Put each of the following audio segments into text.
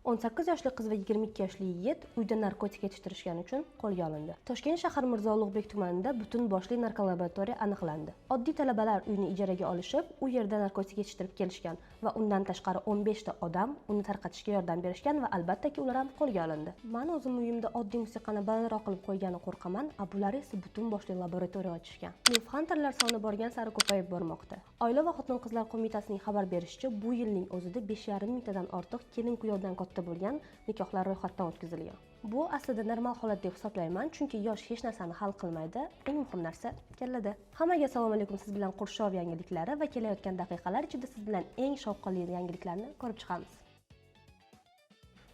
18 yoshli qiz va 22 yoshli yigit uyda narkotik yetishtirishgani uchun qo'lga olindi. Toshkent shahar Mirzo Ulug'bek tumanida butun boshli narkolaboratoriya aniqlandi. Oddiy talabalar uyni ijaraga olishib, u yerda narkotik yetishtirib kelishgan va undan tashqari 15 ta odam uni tarqatishga yordam berishgan va albattaki ular ham qo'lga olindi. Men o'zim uyimda oddiy musiqani balandroq qilib qo'ygani qo'rqaman, a bular esa butun boshli laboratoriya ochishgan. Milf Hunterlar soni borgan sari ko'payib bormoqda. Oila va xotin-qizlar qo'mitasining xabar berishicha, bu yilning o'zida 5,5 mingtadan ortiq kelin-kuyovdan katta bo'lgan nikohlar ro'yxatdan o'tkazilgan. Bu aslida normal holat deb hisoblayman, chunki yosh hech narsani hal qilmaydi. Eng muhim narsa kallada. Hammaga assalomu alaykum, siz bilan Qurshov yangiliklari va kelayotgan daqiqalar ichida siz bilan eng shovqinli yangiliklarni ko'rib chiqamiz.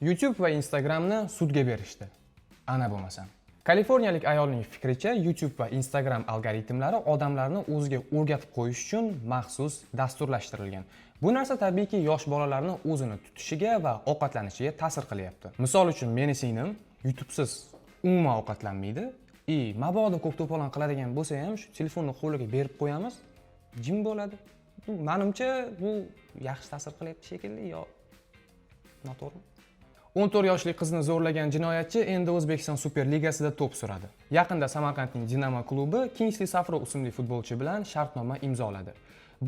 YouTube va Instagramni sudga berishdi. Ana bo'lmasam. Kaliforniyalik ayolning fikricha, YouTube va Instagram algoritmlari odamlarni o'ziga o'rgatib qo'yish uchun maxsus dasturlashtirilgan. Bu narsa tabiiyki yosh bolalarni o'zini tutishiga va ovqatlanishiga ta'sir qilyapti. Misol uchun, meni singlim YouTubesiz umuman ovqatlanmaydi. И mabodo ko'p to'polon qiladigan bo'lsa ham, shu telefonni qo'liga berib qo'yamiz, jim bo'ladi. Bu, manimcha, bu yaxshi ta'sir qilyapti shekilli yo noto'g'rimi? 14 yoshli qizni zo'rlagan jinoyatchi endi O'zbekiston Superligasida to'p suradi. Yaqinda Samarqandning Dinamo klubi Kingsli Safro ismli futbolchi bilan shartnoma imzoladi.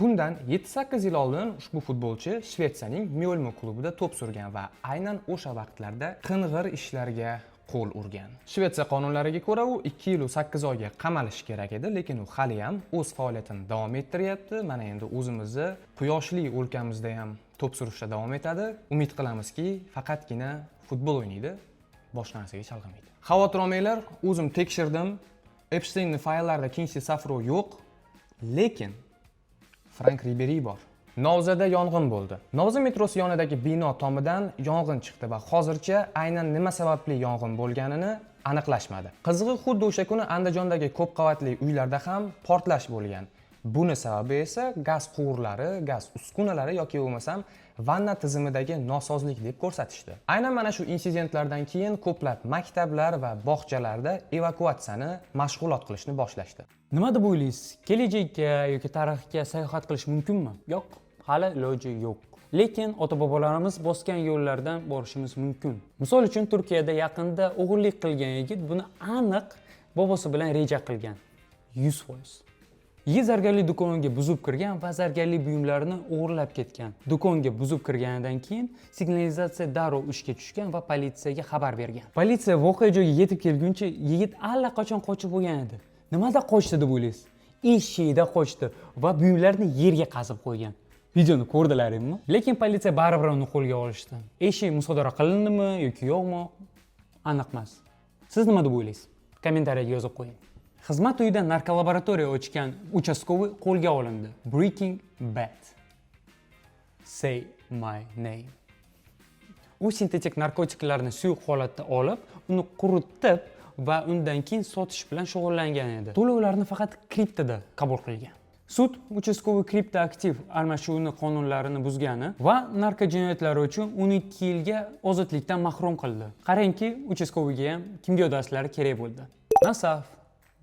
Bundan 7-8 yil oldin ushbu futbolchi Shvetsiyaning Myolmo klubida to'p surgan va aynan o'sha vaqtlarda qing'ir ishlarga qo'l urgan. Shvetsiya qonunlariga ko'ra, u 2 yil 8 oyga qamalishi kerak edi, lekin u hali ham o'z faoliyatini davom ettiryapti. Mana endi o'zimizni quyoshli o'lkamizda ham to'p surishda davom etadi. Umid qilamizki, faqatgina futbol o'ynaydi, boshqa narsaga chalg'imaydi. Xavotir olmanglar, o'zim tekshirdim. Epsteinning fayllarida Kingsley Safro yo'q, lekin Frank Riberi bor. Novzada yong'in bo'ldi. Novza metrosi yonidagi bino tomidan yong'in chiqdi va hozircha aynan nima sababli yong'in bo'lganini aniqlashmadi. Qizig'i, xuddi o'sha kuni Andijondagi ko'p qavatli uylarda ham portlash bo'lgan. Buni sababi esa gaz quvurlari, gaz uskunalari yoki bo'lmasam vanna tizimidagi nosozlik deb ko'rsatishdi. Aynan mana shu insidentlardan keyin ko'plab maktablar va bog'chalarda evakuatsiyani mashg'ulot qilishni boshlashdi. Nima deb o'ylaysiz? Kelajakka yoki tarixga sayohat qilish mumkinmi? Yo'q, hali iloji yo'q. Lekin ota-bobolarimiz bosgan yo'llardan borishimiz mumkin. Misol uchun, Turkiyada yaqinda o'g'irlik qilgan yigit buni aniq bobosi bilan reja qilgan. 100%. Yigit zargarlik do'koniga buzib kirgan va zargarlik buyumlarini o'g'irlab ketgan. Do'konga buzib kirganidan keyin signalizatsiya darrov ishga tushgan va politsiyaga xabar bergan. Politsiya voqea joyiga yetib kelguncha yigit allaqachon qochib bo'lgan edi. Nimada qochdi deb o'ylaysiz? Eshikda qochdi va buyumlarni yerga qazib qo'ygan. Videoni ko'rdilaringmi? Lekin politsiya baribir uni qo'lga olishdi. Eshik musodara qilindimi yoki yo'qmi? Aniq emas. Siz nima deb o'ylaysiz? Kommentariyaga yozib qo'ying. Xizmat uyida narkolaboratoriya ochgan участковый qo'lga olindi. Breaking Bad. Say my name. U sintetik narkotiklarni suyuq holatda olib, uni quritib va undan keyin sotish bilan shug'ullangan edi. To'lovlarni faqat kriptoda qabul qilgan. Sud участковый kripto aktiv almashuvini qonunlarini buzgani va narkojinoyatlari uchun 12 yilga ozodlikdan mahrum qildi. Qarangki, участковый ga ham kimyo darslari kerak bo'ldi. Nasaf,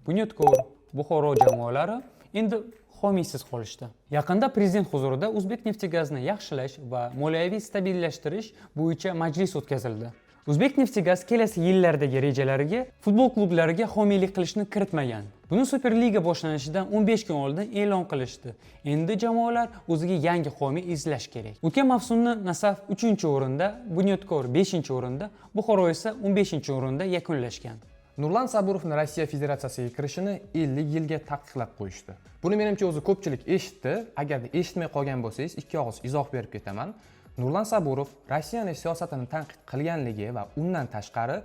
Bunyodkor, Buxoro jamoalari endi homiysiz qolishdi. Yaqinda prezident huzurida O'zbekneftegazni yaxshilash va moliyaviy stabillashtirish bo'yicha majlis o'tkazildi. O'zbekneftegaz kelasi yillardagi rejalariga futbol klublariga homiylik qilishni kiritmagan. Buni Superliga boshlanishidan 15 kun oldin e'lon qilishdi. Endi jamoalar o'ziga yangi homiy izlash kerak. O'tgan mavsumni Nasaf 3-o'rinda, Bunyodkor 5-o'rinda, Buxoro esa 15-o'rinda yakunlashgan. Nurlan Saburovni Rossiya Federatsiyasiga kirishini 50 yilga taqiqlab qo'yishdi. Buni, menimcha, o'zi ko'pchilik eshitdi. Agarda eshitmay qolgan bo'lsangiz, ikki og'iz izoh berib ketaman. Nurlan Saburov Rossiyani siyosatini tanqid qilganligi va undan tashqari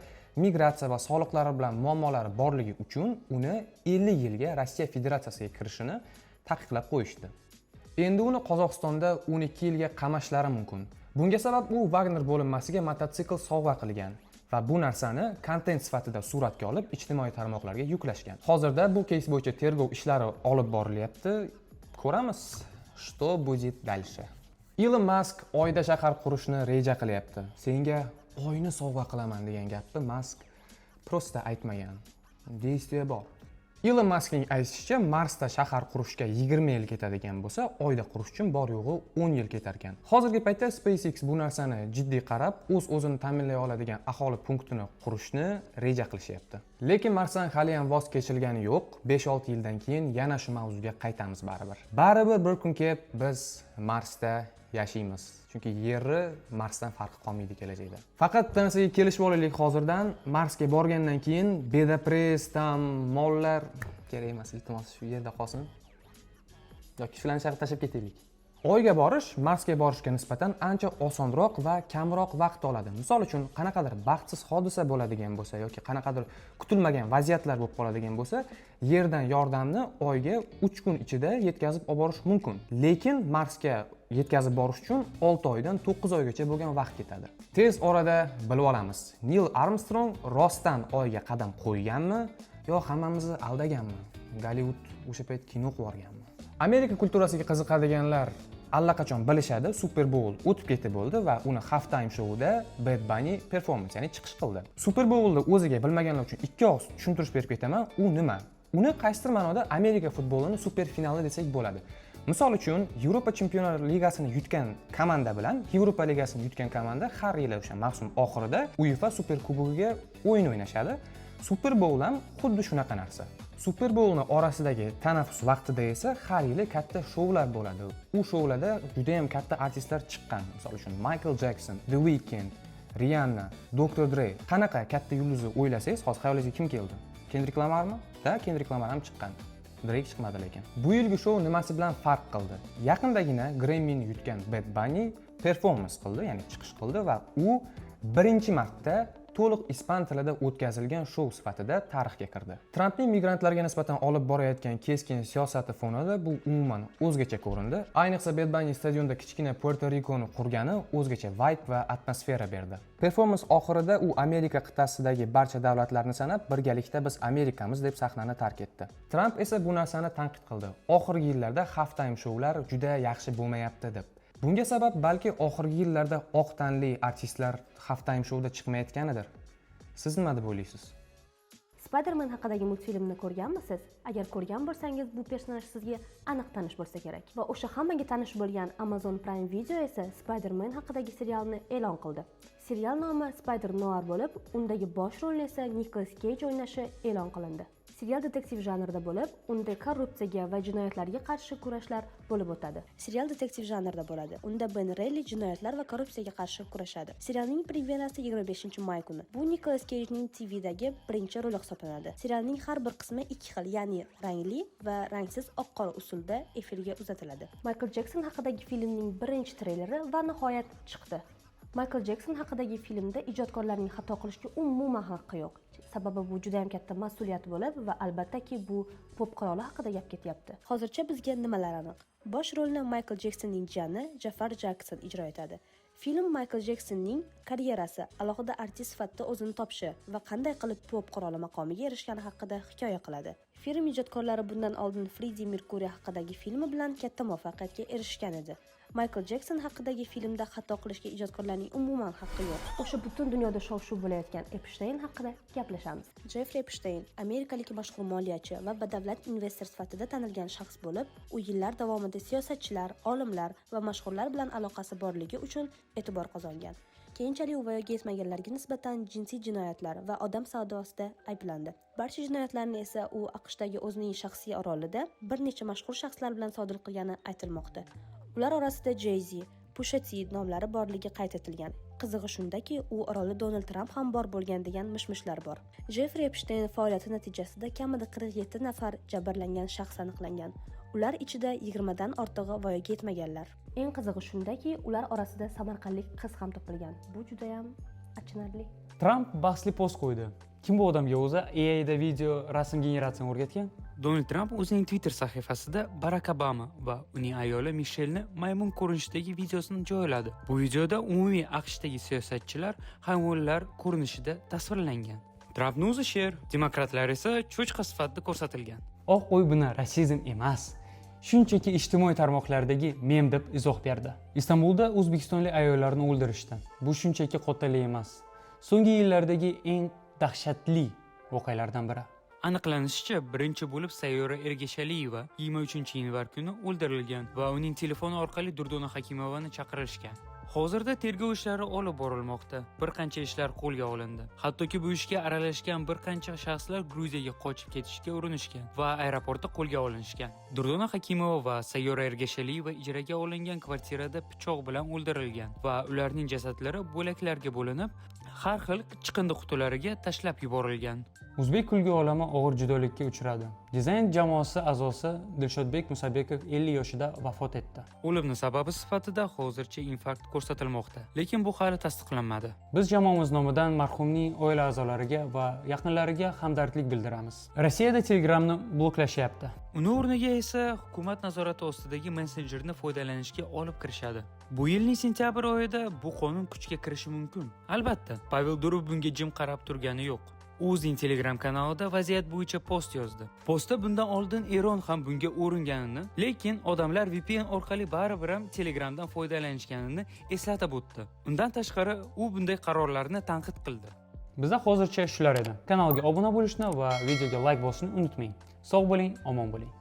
migratsiya va soliqlari bilan muammolari borligi uchun uni 50 yilga Rossiya Federatsiyasiga kirishini taqiqlab qo'yishdi. Endi uni Qozog'istonda 12 yilga qamashlari mumkin. Bunga sabab u Wagner bo'linmasiga mototsikl sovg'a qilgan va bu narsani kontent sifatida suratga olib, ijtimoiy tarmoqlarga yuklashgan. Hozirda bu keys bo'yicha tergov ishlari olib borilyapti. Ko'ramiz, что будет дальше. Ilon Mask Oyda shahar qurishni reja qilyapti. "Senga Oyni sovg'a qilaman" degan gapni Mask просто aytmagan. Действие bor. Ilon Maskning aytishicha, Marsda shahar qurishga 20 yil ketadigan bo'lsa, Oyda qurish uchun bor yo'g'i 10 yil ketar ekan. Hozirgi paytda SpaceX bu narsani jiddiy qarab, o'z o'zini ta'minlay oladigan aholi punktini qurishni reja qilishyapti. Lekin Marsdan hali ham voz kechilgani yo'q. 5-6 yildan keyin yana shu mavzuga qaytamiz baribir. Baribir bir kun kelib biz Marsda yashaymiz, chunki Yerni Marsdan farqi qolmaydi kelajakda. Faqat bitta narsaga kelishib olaylik hozirdan: Marsga borgandan keyin Bedapress там, mollar kerak emas, iltimos, shu yerda qolsin yoki shularni shu yoqqa tashlab ketaylik. Oyga borish Marsga borishga nisbatan ancha osonroq va kamroq vaqt oladi. Misol uchun, qanaqadir baxtsiz hodisa bo'ladigan bo'lsa yoki qanaqadir kutilmagan vaziyatlar bo'lib qoladigan bo'lsa, Yerdan yordamni Oyga 3 kun ichida yetkazib olib borish mumkin. Lekin Marsga yetkazib borish uchun 6 oydan 9 oygacha bo'lgan vaqt ketadi. Tez orada bilib olamiz, Nil Armstrong rostdan Oyga qadam qo'yganmi yo hammamizni aldaganmi, Gollivud o'sha payt kino qilib yuborganmi? Amerika kulturasiga qiziqadiganlar allaqachon bilishadi, Super Bowl o'tib ketib bo'ldi va uni half time shouda Bad Bunny performance, ya'ni chiqish qildi. Super Bowlni o'ziga bilmaganlar uchun ikki og'iz tushuntirish berib ketaman. U nima? Uni qaysidir ma'noda Amerika futbolini super finali desak bo'ladi. Misol uchun, Yevropa Chempionlar Ligasini yutgan komanda bilan Yevropa Ligasini yutgan komanda har yili o'sha mavsum oxirida UEFA Super Kubogiga o'yin o'ynashadi. Super Bowl ham xuddi shunaqa narsa. Super Bowlni orasidagi tanaffus vaqtida esa har yili katta shoular bo'ladi. U shoularda juda ham katta artistlar chiqqan. Misol uchun, Michael Jackson, The Weeknd, Rihanna, Dr. Dre. Qanaqa katta yulduzni o'ylasangiz, hozir xayolingizga kim keldi? Kendrick Lamarmi? Да, Kendrick Lamar ham chiqqan. Drake chiqmadi lekin. Bu yilgi shou nimasi bilan farq qildi? Yaqindagina Grammyni yutgan Bad Bunny performance qildi, ya'ni chiqish qildi va u birinchi marta to'liq ispan tilida o'tkazilgan shou sifatida tarixga kirdi. Trampning migrantlarga nisbatan olib borayotgan keskin siyosati fonida bu umuman o'zgacha ko'rindi. Ayniqsa, Bad Bunny stadionda kichkina Puerto Rikoni qurgani o'zgacha vibe va atmosfera berdi. Performance oxirida u Amerika qit'asidagi barcha davlatlarni sanab, "Birgalikda biz Amerikamiz" deb sahnani tark etdi. Tramp esa bu narsani tanqid qildi. Oxirgi yillarda half-time shoular juda yaxshi bo'lmayapti deb. Bunga sabab balki oxirgi yillarda oq tanli artistlar half-time shouda chiqmayotganidir. Siz nima deb o'ylaysiz? Spider-Man haqidagi multfilmni ko'rganmisiz? Agar ko'rgan bo'lsangiz, bu personaj sizga aniq tanish bo'lsa kerak. Va o'sha hammaga tanish bo'lgan Amazon Prime Video esa Spider-Man haqidagi serialni e'lon qildi. Serial nomi Spider Noir bo'lib, undagi bosh rolni esa Nikolas Keyj o'ynashi e'lon qilindi. Serial detektiv janrida bo'lib, unda korrupsiyaga va jinoyatlarga qarshi kurashlar bo'lib o'tadi. Serial detektiv janrida bo'ladi. Unda Ben Reyli jinoyatlar va korrupsiyaga qarshi kurashadi. Serialning premyerasi 25 may kuni. Bu Nikolas Keyjning TVdagi birinchi roli hisoblanadi. Serialning har bir qismi ikki xil, ya'ni rangli va rangsiz oq-qora usulda efirga uzatiladi. Michael Jekson haqidagi filmning birinchi treyleri va nihoyat chiqdi. Michael Jekson haqidagi filmda ijodkorlarning xato qilishga umuman haqqi yo'q. Sababi bu juda ham katta mas'uliyat bo'lib va albattaki bu pop qiroli haqida gap ketyapti. Hozircha bizga nimalar aniq? Bosh rolni Michael Jeksonning jiyani Jafar Jakson ijro etadi. Film Michael Jeksonning karyerasi, alohida artist sifatida o'zini topishi va qanday qilib pop qiroli maqomiga erishgani haqida hikoya qiladi. Film ijodkorlari bundan oldin Freddi Merkuri haqidagi filmi bilan katta muvaffaqiyatga erishgan edi. Michael Jekson haqidagi filmda xato qilishga ijodkorlarning umuman haqqi yo'q. O'sha butun dunyoda shov-shuv bo'layotgan Epshteyn haqida gaplashamiz. Jeffrey Epshteyn amerikalik mashhur moliyachi va badavlat investor sifatida tanilgan shaxs bo'lib, u yillar davomida siyosatchilar, olimlar va mashhurlar bilan aloqasi borligi uchun e'tibor qozongan. Keyinchalik u voyaga yetmaganlarga nisbatan jinsiy jinoyatlar va odam savdosida ayblandi. Barcha jinoyatlarni esa u AQShdagi o'zining shaxsiy orolida bir necha mashhur shaxslar bilan sodir qilgani aytilmoqda. Ular orasida Jay-Z, Pusha T nomlari borligi qayd etilgan. Qizig'i shundaki, u orolda Donald Tramp ham bor bo'lgan degan mish-mishlar bor. Jeffrey Epstein faoliyati natijasida kamida 47 nafar jabrlangan shaxs aniqlangan. Ular ichida 20 dan ortig'i voyaga yetmaganlar. Eng qizig'i shundaki, ular orasida samarqandlik qiz ham topilgan. Bu judayam achinarli. Tramp bahsli post qo'ydi. Kim bu odamga o'zi AIda video rasm generatsiyani o'rgatgan? Donald Tramp o'zining Twitter sahifasida Barak Obama va uning ayoli Mishelni maymun ko'rinishidagi videosini joyladi. Bu videoda umumiy AQShdagi siyosatchilar hayvonlar ko'rinishida tasvirlangan. Trampni o'zi sher, demokratlar esa cho'chqa sifatida ko'rsatilgan. Oq uy buni rasizm emas, shunchaki ijtimoiy tarmoqlardagi mem deb izoh berdi. Istanbulda o'zbekistonlik ayollarni o'ldirishdi. Bu shunchaki qotillik emas. So'nggi yillardagi eng dahshatli voqealardan biri. Aniqlanishicha, birinchi bo'lib Sayyora Ergashaliyeva 23 yanvar kuni o'ldirilgan va uning telefoni orqali Durdona Hakimovani chaqirishgan. Hozirda tergov ishlari olib borilmoqda. Bir qancha ishlar qo'lga olindi. Hattoki bu ishga aralashgan bir qancha shaxslar Gruziyaga qochib ketishga urinishgan va aeroportda qo'lga olinishgan. Durdona Hakimova va Sayyora Ergashaliyeva ijaraga olingan kvartirada pichoq bilan o'ldirilgan va ularning jasadlari bo'laklarga bo'linib, har xil chiqindi qutilariga tashlab yuborilgan. O'zbek kulgi olami og'ir judolikka uchradi. Dizayn jamoasi a'zosi Dilshodbek Musabekov 50 yoshida vafot etdi. O'limni sababi sifatida hozircha infarkt ko'rsatilmoqda, lekin bu hali tasdiqlanmadi. Biz jamoamiz nomidan marhumning oila a'zolariga va yaqinlariga hamdardlik bildiramiz. Rossiyada Telegramni bloklashyapti. Uni o'rniga esa hukumat nazorati ostidagi messenjerni foydalanishga olib kirishadi. Bu yilning sentyabr oyida bu qonun kuchga kirishi mumkin. Albatta, Pavel Durov bunga jim qarab turgani yo'q. U o'zining Telegram kanalida vaziyat bo'yicha post yozdi. Postda bundan oldin Eron ham bunga uringanini, lekin odamlar VPN orqali baribir ham Telegramdan foydalanishganini eslatib o'tdi. Undan tashqari, u bunday qarorlarni tanqid qildi. Bizda hozircha shular edi. Kanalga obuna bo'lishni va videoga layk bosishni unutmang. Sog' bo'ling, omon bo'ling.